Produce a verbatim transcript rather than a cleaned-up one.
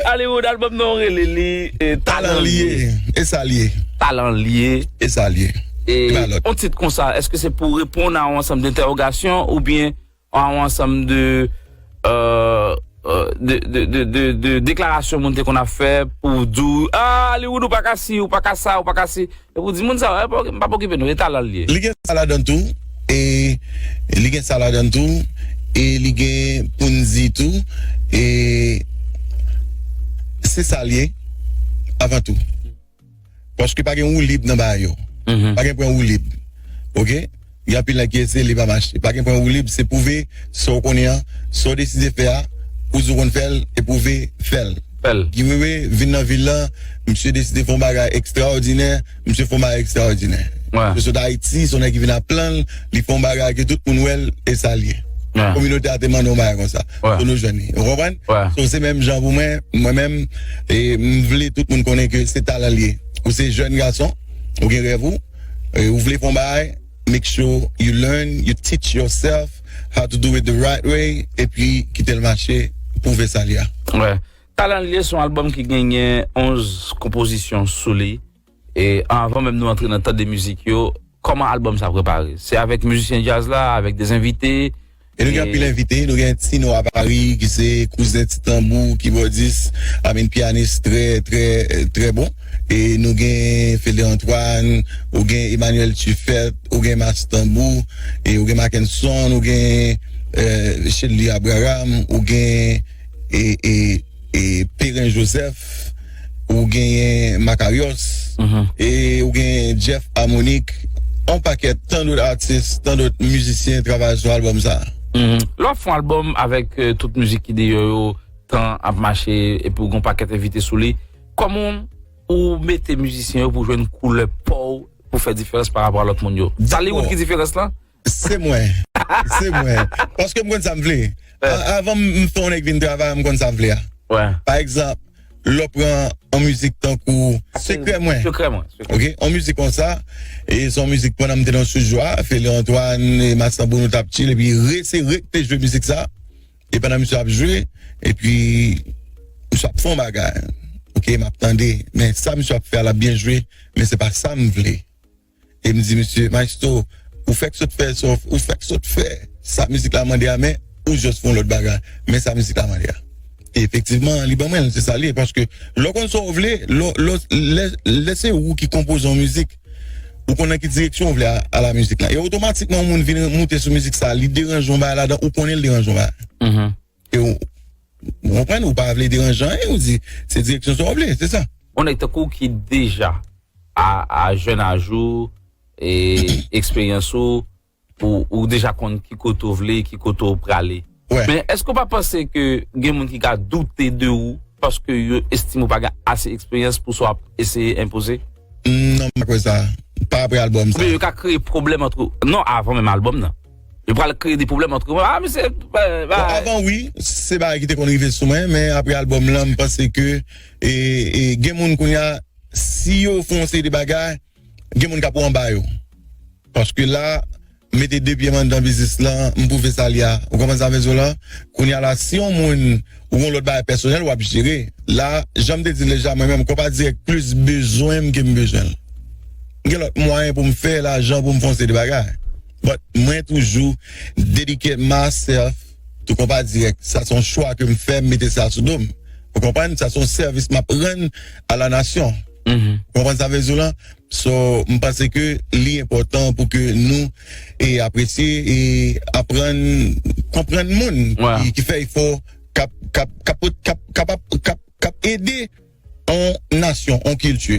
Hollywood, album nan rele li, eh, Talan Li ye. E sa li ye. Talan Li ye. E sa li ye. E yon tit konsa, èske se pou reponn a yon ansanm dentèwogasyon oubyen a yon ansanm de, euh, euh, de, de, de, de, de deklarasyon moun te konn ap fè pou di w, ah, Hollywood, ou pa ka si, ou pa ka sa, ou pa ka si. E pou di moun sa, eh, pa, pa okipe nou, e Talan Li ye. Li gen sa ladan tou, e li gen sa ladan tou, e li gen pou n di tou, e se sa li ye, avan tou. Paske pa gen woulib nan bagay yo. Pa gen pwen woulib. Oke? Gen anpil nèg ki eseye, li pa mache. Pa gen pwen woulib, se pwouve sa w konnen an, sa w deside fè a, ou di w konn fè l, e pwouve fè l. Fè l. Guy Wewe vin nan vil lan, misye deside fè yon bagay ekstraòdinè, misye fè yon bagay ekstraòdinè. Misye sot Ayiti, se yon nèg ki vin ap plan l, li fè yon bagay ke tout moun wè l, e sa l ye. Kominote a te mande yon bagay konsa. So nou jwenn li. Ou konprann? So se menm jan pou mwen, mwen menm, e m vle tout moun konnen ke se talan l ye. Ou se jèn gason, ou gen rèv ou, e ou vle fè yon bagay, make sure you learn, you teach yourself how to do it the right way, epi kite l mache, pwouve sa l ye a. Talan Li ye se yon album ki genyen onz konpozisyon sou li. E anvan menm nou antre nan tande mizik yo, kòman album sa prepare? Se avèk mizisyen djaz la, avèk de envite? E nou gen anpil envite, nou gen Tino a Paris, ki se kouzen Ti Tanbou, kibòdis, I mean, pyanis trè, trè, trè bon. E nou gen Félé Antoine, ou gen Emmanuel Tuffet, ou gen Mas Tanbou, e ou gen Mackenson, ou gen, eh, Shelly Abraham, ou gen, e, e, e Perrin Joseph, ou genyen Makarios, e ou genyen Jeff Harmonic, yon pakèt, tan dòt atis, tan dòt mizisyen travay sou album sa. Lè w ap fè yon album avèk, eh, tout mizik ki deyò yo, tan ap mache, epi w gen yon pakèt envite sou li, kòman ou mete mizisyen yo pou jwenn koulè pa w pou fè diferans pa rapò a lòt moun yo? Se Hollywood ki diferans lan? Se mwen. Se mwen. Paske m konn sa m vle. A-, avan m, m fè yon nèg vin travay, m konn sa m vle a. Pa egzanp, lè w pran yon mizik tankou Sekrè Mwen. Sekrè Mwen. Ok? Yon mizik konsa, e se yon mizik pandan m te nan estidyo a, Félé Antoine e Mas Tanbou nou t ap chill, epi Re, se Re k te jwe mizik sa. E pandan misye ap jwe, epi misye ap fè yon bagay. Ok, m ap tande, men sa misye ap fè a, l ap byen jwe, men se pa sa m vle. E m di misye, "Maestro, ou fèk sot fè sa, ou fèk sot fè sa mizik la mande a, men ou just fè yon lòt bagay. Men sa mizik la mande a." E efektivman, li ban mwen l, se sa l ye. Paske lè w konn sa w vle, lè, lè, lè, lè se ou ki konpoze yon mizik, ou konn nan ki direksyon w vle a, a la mizik la. E otomatikman, yon moun vin moute sou mizik sa, li deranje yon bagay ladan, ou konnen l deranje yon bagay. E w, ou konprann, ou pa vle deranje anyen, ou di, se direksyon sa w vle, se sa. Yon nèg tankou w ki deja a, a jèn aj ou, e eksperyans ou, ou, ou deja konn ki kote w vle, ki kote w prale. Men èske w pa panse ke gen moun ki ka doute de ou paske yo estime w pa gen ase eksperyans pou sa w ap eseye enpoze? Non, m pa kwè sa. Pa apre albòm sa. Oubyen yo ka kreye pwoblèm ant ou. Non, avan menm albòm nan. Yo pral kreye de pwoblèm ant ou. Ah, misye, eh, bah. Bon, avan, wi, se bagay ki te konn rive sou mwen, men apre albòm lan, m panse ke, e, e, gen moun kounye a, si yo fè yon seri de bagay, gen moun k ap anba yo. Paske la, m mete de pye m anndan biznis lan, m pwouve sa l ye a. Ou konprann sa m vle di w lan? Kounye a la, si yon moun, ou gen yon lòt bagay pèsonèl, w ap jere. La, jan m te di l deja, mwen menm, Konpa Dirèk plis bezwen m ke m bezwen l. M gen lòt mwayen pou m fè lajan pou m fè yon seri de bagay. But mwen toujou dedicate myself to Konpa Dirèk. Sa se yon chwa ke m fè, m mete sa sou do m. Ou konprann? Sa se yon sèvis m ap rann a la nasyon. Ou konprann sa m vle di w lan? So, m panse ke li enpòtan pou ke nou, e, apresye e aprann konprann moun ki, ki fè efò k ap, k ap, k ap, k ap, k ap, k ap, k ap ede yon nasyon, yon kilti.